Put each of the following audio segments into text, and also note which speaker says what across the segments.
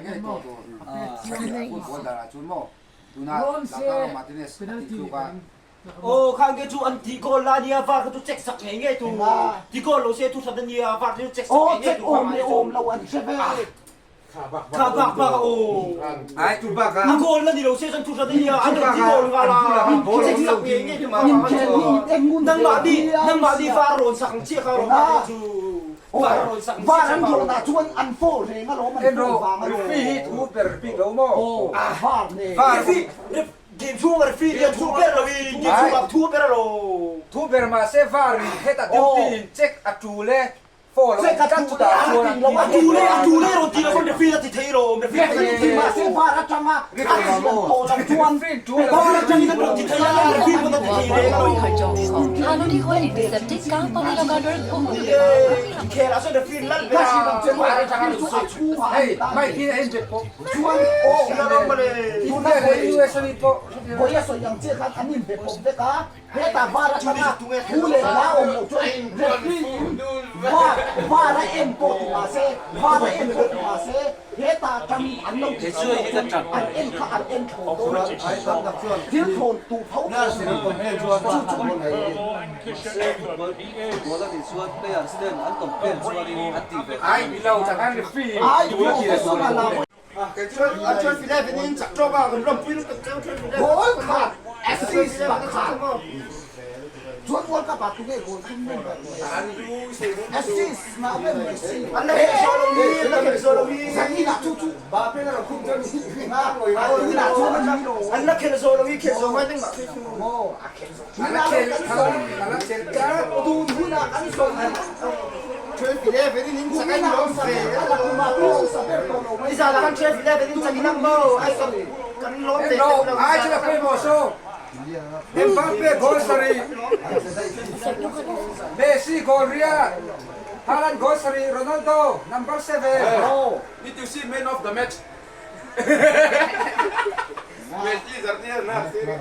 Speaker 1: ngei tawh tur football danah chuan maw tuna
Speaker 2: Rawn se
Speaker 1: Lautaro Martinez a tih
Speaker 2: penalty
Speaker 1: tluk a.
Speaker 3: Aw khang te chu an tih goal la nia var kha chu check sak ngei ngei tu ti goal lo se thu that ania var te chu check sak ngei ngei tu
Speaker 4: awm leh awm lo an hre ve.
Speaker 3: Kha bak bak a aw.
Speaker 1: Ai tu bak a.
Speaker 3: A goal la ni lo se chuan thu that ania an rawn ti goal nghal a. Check sak ngei ngei tu ma nangmah ni nangmah ni var rawn sak ang chiah kha rawn var chu var rawn sak ang
Speaker 4: Var an rawn ah chuan an fall reng alawm an fall vang alawm.
Speaker 1: Referee hi thu ber bik lo maw?
Speaker 4: Var nen.
Speaker 3: Referee Game chhung a referee hian thu ber lo in game chhung ah thu ber a lo.
Speaker 1: Thu ber mahse var in hetah duty in check a tul e foul a awm tlat chutah chuan an
Speaker 3: A tul e a tul e rawn ti lo chuan referee a ti thei lo referee
Speaker 4: Referee ti mahse var atanga a chian tawh lo chuan
Speaker 3: var atangin an rawn ti thei a referee pawn a ti thei reng lo.
Speaker 5: হালধি হ'ল antiseptic কাহ পানী লগাৰ দৰে বহুতো বেমাৰৰ
Speaker 3: Inkhel ah chuan referee lal ber a.
Speaker 1: Hei mike hi a inbet pawh.
Speaker 4: Chuan aw
Speaker 1: India leh US a ni pawh.
Speaker 4: Vawi a sawi ang chiah khan an inbe pawp vek a, hetah var atanga thu leh hla awm loh chuan referee in var var a en pawh ti mah se var a en pawh ti mah se hetah atang an lo ti tawh loh chuan an en kha an en thlawn dawn a thil thlawn duh tho tho chu chu Ai professional ah Goal khat assist pakhat chuan World Cup ah tunge goal thum ber ber assist ngah ber Messi Zanin ah chu chu tunah chuan a ni lo maw a khelh zawh tunah lo kan sawi tun hunah kan sawi
Speaker 1: Mbappe goal sarih, Messi goal riat, Haaland goal sarih, Ronaldo number 7.
Speaker 6: Did you see man of the match?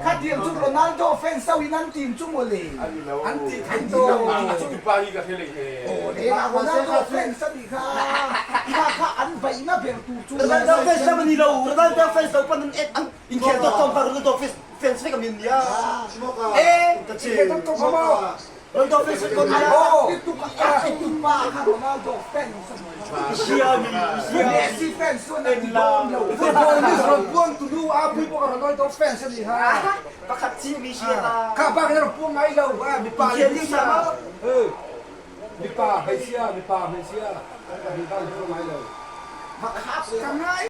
Speaker 4: Khatiang chu Ronaldo fans ho in an team chu mawle.
Speaker 1: An tih theih tawh.
Speaker 4: Ronaldo fans a nih kha. Kha kha an vaihna ber tur chu.
Speaker 3: Ronaldo fans lam a ni lo. Ronaldo fans lo pawn an inkhel dawt tlawm kha Ronaldo fans vek a min nia.
Speaker 1: E, inkhel dawt tlawm kha maw?
Speaker 3: Ronaldo fans vek a nia.
Speaker 4: Tupa kha Ronaldo fans a ni. Messi fans chuan an ti dawn lo.
Speaker 1: Football news rawn puang tu nu a pui pawh kha Ronaldo fans a ni ha.
Speaker 3: Pakhat chiah mi hria ta.
Speaker 1: Kha bak in a rawn puang ngai lo a mipa leh hmeichhia. Mipa hmeichhia mipa hmeichhia kan pahnih bak in puang ngai lo.
Speaker 4: Ka ngai.